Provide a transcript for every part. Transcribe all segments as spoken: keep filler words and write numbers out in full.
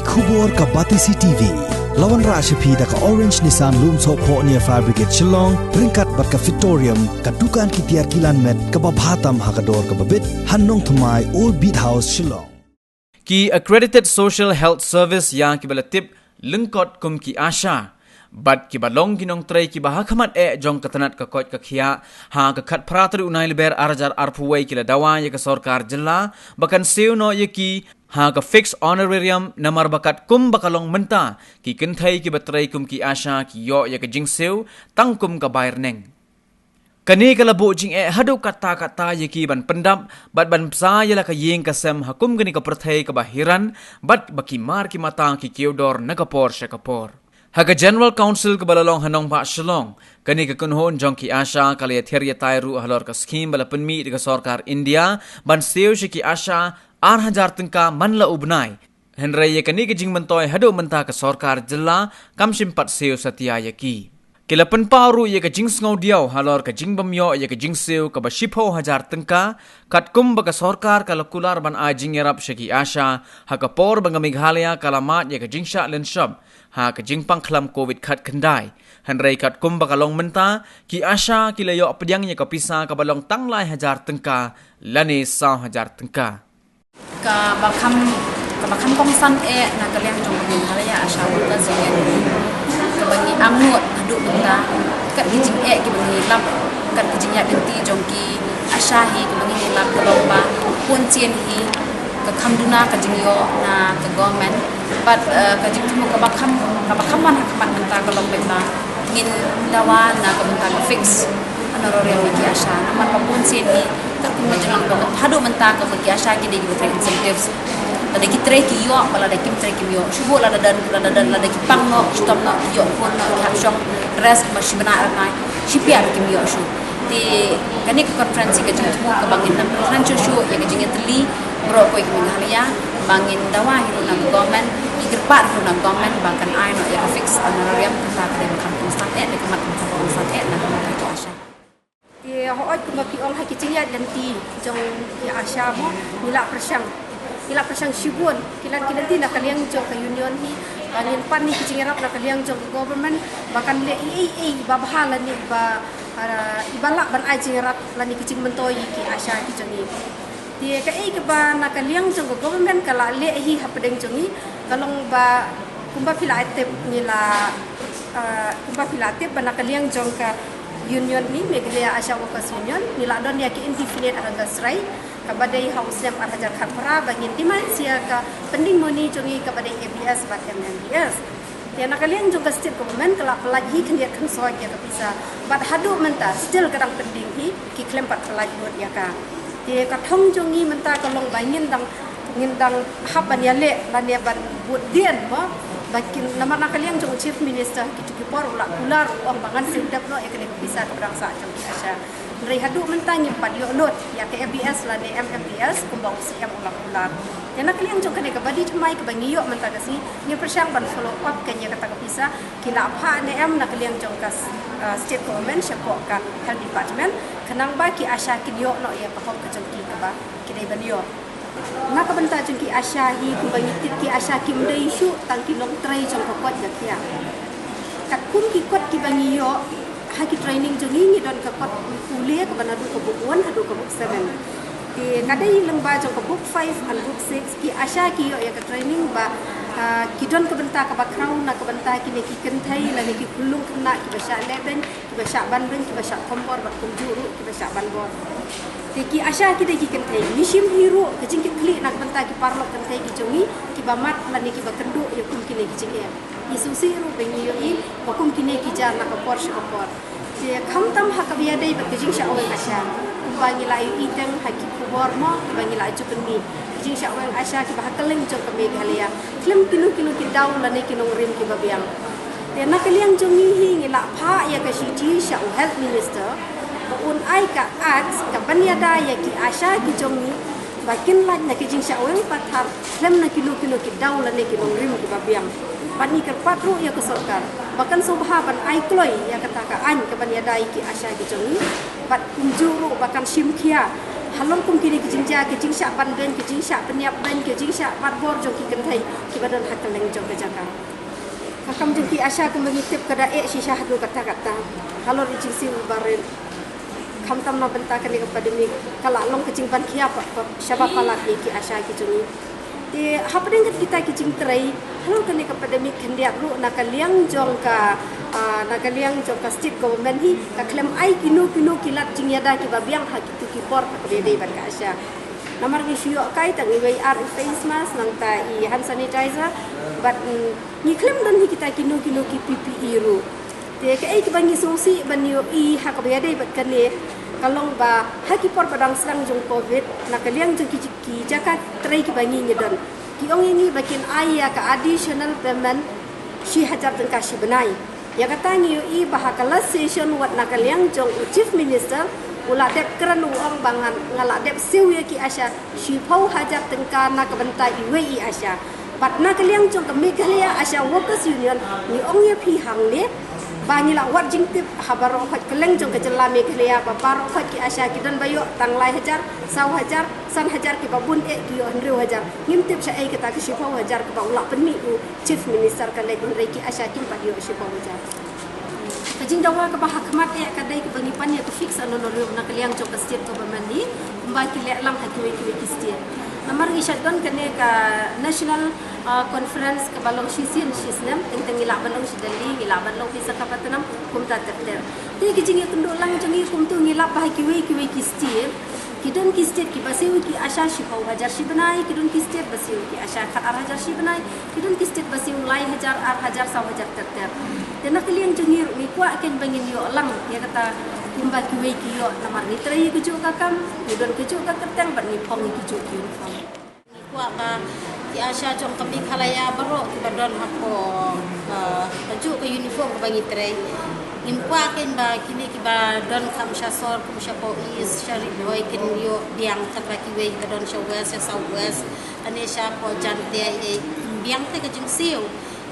Khubor ka Batesi T V. La wanrah sha phi da ka Orange Nissan Lumsohphoh near Fire Brigade Shillong, ryngkat bad ka Fitorium, ka dukan ki tiar kilan met kaba bha tam ha ka dor kaba bit, ha Nongthymmai, Old Beat House, Shillong. Ki Accredited Social Health Service, ïa kiba la tip lyngkot kum ki ASHA, bad kiba long ki nongtrei kiba ha khmat eh jong ka tnat ka koit ka khiah, ha ka khatphra tarik u Naiwieng ar hajar arphew wei ki la dawa ïa ka sorkar jylla ba kan siew noh ïa ki ha ka fixed honorarium, namar ba katkum ba ka long mynta, ki kynthei kiba trei kum ki ASHA ki ïoh ïa ka jingsiew tang kum ka bai rneng. Kane ka la buh jingeh haduh katta katta ïa ki ban pyndap bad ban bsa ïa la ka ïing ka sem ha kum kane ka pyrthei kaba hiran, bad ba ki mar ki mata ki kiew dor na ka por sha ka por. Ha ka General Council kaba la long ha nongbah Shillong, kane ka kynhun jong ki ASHA ka la ïathir ïatai ruh halor ka skhim ba la pynmih da ka sorkar India ban siew sha ki ASHA ar hajar tyngka man la u bnai. Hynrei ïa kane ka jingmyntoi haduh mynta ka sorkar jylla kam shym pat siew satia ïa ki. Ki la pynpaw ruh ïa ka jingsngewdiaw halor ka jingbym ïoh ïa ka jingsiew kaba shiphew hajar tyngka, katkum ba ka sorkar ka la kular ban ai jingïarap sha ki ASHA ha ka por ba ka Meghalaya ka la mad ïa ka jingshah lynshop ha ka jingpang khlam covid khatkhyndai. Hynrei katkum ba ka long mynta, ki ASHA ki la ïoh pdiang ïa ka pisa kaba long tang lai hajar tyngka lane saw hajar tyngka. Kaba kham, kaba kham kongsan eh na ka liang jong ka Meghalaya ASHA Workers Union, kaba ngi angnud haduh mynta, kat ki jingeh kiba ngi lap, kat ki jingïaid lynti jong ki ASHA hi kaba ngi lap ka long ba bun sien hi ka kham duna ka jingïoh na ka government. Bad, eh, ka jingthmu kaba kham, kaba kham wan ha khmat mynta ka long ba ngin dawa na ka bynta ka fix honorarium ïa ki ASHA. Namar ba bun sien hi, katkum ba jong nga haduh mynta ka ki ASHA ki dei kiba trei incentives. Lada ki trei ki ïoh, bad lada kim trei kim ïoh. Shu buh lada don, lada don, lada ki pang noh, shitom noh, ki ïoh khun noh, ki hap shong rest ma shi bnai ar bnai, shi piat kim ïoh shuh. Te kane ka conference ka jingthmu kaba ngin nang pynhynrei shuh shuh ïa ka jingïatylli baroh kawei ka Meghalaya, ba ngin dawa hi ruh na ka government, ngi kyrpad hi ruh na ka government ba kan ai noh ïa ka fix honorarium, kata ka dei ba kham kongsan eh, dei ka mat kongsan eh na ka mat ka ASHA. Te hooid, kumba phi ong, ha ki jingïaid lynti jong ki ASHA mo, ngi la pyrshang, ngi la pyrshang shibun, ki lad ki lynti na ka liang jong ka union hi, ba ngin pan ïa ki jingïarap na ka liang jong ka government ba kan leh ei ei ba bha lane ba, ah, iba lah ban ai jingïarap lane ki jingmyntoi ïa ki ASHA ki jong ngi. Te kaei kaba na ka liang jong ka government ka la leh hi hapdeng jong ngi, ka long ba kumba phi la tip, ngi la, ah, kumba phi la tip ba na ka liang jong ka union ngi, Meghalaya ASHA Workers Union, ngi la don ïa ka indefinite hunger strike kaba dei ha u snem ar hajar khatphra, ba ngin demand ïa ka pending moni jong ngi kaba dei ABS bad MMDS. Te na ka liang jong ka state government ka la pynlait hi khyndiat khynsoit ïa ka pisa, bad haduh mynta still ka dang pending hi, ki khlem pat pynlait lut ïa ka. Te ka thong jong ngi mynta ka long ba ngin dang, ngin dang hap ban ïaleh lane ban bud dien mo, ba kin, namar na ka liang jong u Chief Minister ha kito ki por u la kular, u ong ba ngan siew dep noh ïa kane ka pisa kaba dang sah jong ki ASHA. Hynrei haduh mynta ngim pat ïoh lut ïa ka ABS lane MMDS kumba u CM u la kular. Te na ka liang jong kane kaba dei thymmai kaba ngi ïoh mynta ka sngi, ngi pyrshang ban follow up kein ïa kata ka pisa, ki la phah ne em na ka liang jong ka, ah, state government shapoh ka health department, khnang ba ki ASHA kin ïoh noh ïa ka hok ka jong ki kaba ki dei ban ïoh. Na ka bynta jong ki ASHA hi, kumba ngi tip, ki ASHA kim dei shuh tang ki nongtrei jong ka koit ka khiah. Katkum ki kot kiba ngi ïoh ha ki training jong ngi, ngi don ka kot pule kaba naduh ka book one haduh ka book seven. Te ka dei lyngba jong ka book five and book six, ki ASHA ki ïoh ïa ka training ba, ah, ki don ka bynta kaba khraw na ka bynta kine ki kynthei lane ki khyllung khynnah kiba shah lehbeiñ, kiba shah banbeiñ, kiba shah thombor bad kumjuh ruh kiba shah banbor. Te ki ASHA ki dei ki kynthei. Ngi shim hi ruh ka jingkitkhlieh na ka bynta ki paralok kynthei ki jong ngi kiba mad lane kiba kynduh ïa kum kine ki jingeh. Ngi sngewsih ruh ba ngi ïohi ba kum kine ki jia na ka por sha ka por. Te khamtam ha kaba ïadei bad ka jingshah weng ASHA, kumba ngi la ïohi teng ha ki khubor mo kiba ngi la ju pynmih, ka jingshah weng ASHA kiba ha kylleng jong ka Meghalaya, khlem kino kino ki daw lane ki nongrim kiba biang. Te na ka liang jong ngi hi ngi la phah ïa ka shithi sha u Health Minister ba un ai ka act kaban ïada ïa ki ASHA ki jong ngi ba kin lait na ka jingshah weng pathar khlem na kino kino ki daw lane ki nongrim kiba biang. Bad ngi kyrpad ruh ïa ka sorkar ba kan sngewbha ban ai kloi ïa kata ka aiñ kaban ïada ïa ki ASHA ki jong ngi, bad kumjuh ruh ba kan shim khia Halor kum kine ki jingjia, ki jingshah ban beiñ, ki jingshah pynïap beiñ, ki jingshah bat bor jong ki kynthei kiba don ha kylleng jong ka jaka. Ka kam jong ki ASHA kumba ngi tip ka da eh shisha haduh katta katta. Halor i jingsiew barit, khamtam na bynta kane ka pandemic, ka la long ka jingban khia pat, pat shaba palat ïa ki ASHA ki jong ngi. Te hapdeng kat kita ki jingtrei halor kane ka pandemic khyndiat ruh na ka liang jong ka, ah, na ka liang jong ka state government hi ka khlem ai kino kino ki lad jingïada kiba biang ha kitu ki por ha kaba ïadei bad ka ASHA. Namar ngi shu ïoh kai tang iwei ar i face mask nangta i hand sanitizer bad, mm, ngi khlem don hi kita kino kino ki PPE ruh. Te kaei kaba ngi sngewsih ban ïohi ha kaba ïadei bad kane ka long ba ha ki por ba dang sdang jong covid na ka liang jong ki, ki jaka trei kiba ngi ngi don, ki ong ïa ngi ba kin ai ïa ka additional payment shi hajar tyngka shi bnai. Ïa kata ngi ïohi ba ha ka last session wat na ka liang jong u Chief Minister u la dep kren u ong ba ngan, nga la dep siew ïa ki ASHA shiphew hajar tyngka na ka bynta iwei i ASHA. Bad na ka liang jong ka Meghalaya ASHA Workers Union ngi ong ïa phi hangne ba ngi la wad jingtip ha baroh khoit kylleng jong ka jylla Meghalaya ba baroh khoit ki ASHA ki don ba ïoh tang lai hajar, saw hajar, san hajar, kiba bun eh ki ïoh hynriew hajar. Ngim tip shaei kata ka shiphew hajar kaba u la pynmih u Chief Minister ka leit, hynrei ki ASHA kim pat ïoh shiphew hajar. Ka jingdawa kaba ha khmat eh ka dei kaba ngi pan ïa ka fixed honorarium na ka liang jong ka state government hi kumba ki leh lang ha kiwei kiwei ki state. Namar ngi shait don kane ka national, ah, conference kaba long shisien shisnem, teng teng ngi lah ban long sha Delhi, ngi lah ban long hi Visakhapatnam, kumta ter ter. Te ki jingïakynduh lang jong ngi kumtu ngi lap ba ha kiwei kiwei ki state ki don ki state kiba siew ki ASHA shiphew hajar shi bnai, ki don ki state ba siew ki ASHA khat ar hajar shi bnai, ki don ki state ba siew lai hajar, ar hajar, saw hajar ter ter. Te na ka liang jong ngi ruh ngi kwah kein ba ngin ïoh lang ïa kata kumba kiwei ki ïoh, namar ngi trei ïa kajuh ka kam, ngi don kajuh ka kyrteng bad ngi phong ïa kajuh ki uniform. Ngi kwah ba ki ASHA jong ka Meghalaya baroh kiba don hapoh, eh, kajuh ka uniform kaba ngi trei, ngim kwah kein ba kine kiba don kham sha sor kum shapoh East, sha Ri Bhoi kin ïoh biang katba kiwei kiba don sha West, sha South West, lane shapoh Jaintia, eh, biang te ka jingsiew.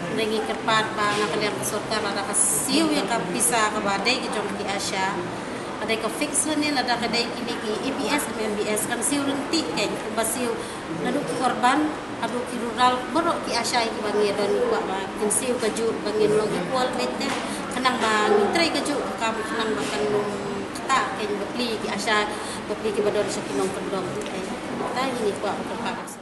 Hynrei ngi kyrpad ba na ka liang ka sorkar lada ka siew ïa ka pisa kaba dei ka jong ki ASHA, lada ka fix lane lada ka dei kine ki ABS, MBS kan siew ryntih kein, kumba siew naduh ki urban haduh ki rural, baroh ki ASHA kiba ngi don ngi kwah ba kin siew kajuh ba ngin long equal beit te, khnang ba ngin trei kajuh ka kam, khnang ba kan ym ktah kein bapli ki ASHA, bapli kiba don sha ki nongkyndong. Te hi ngi kwah ba kyrpad.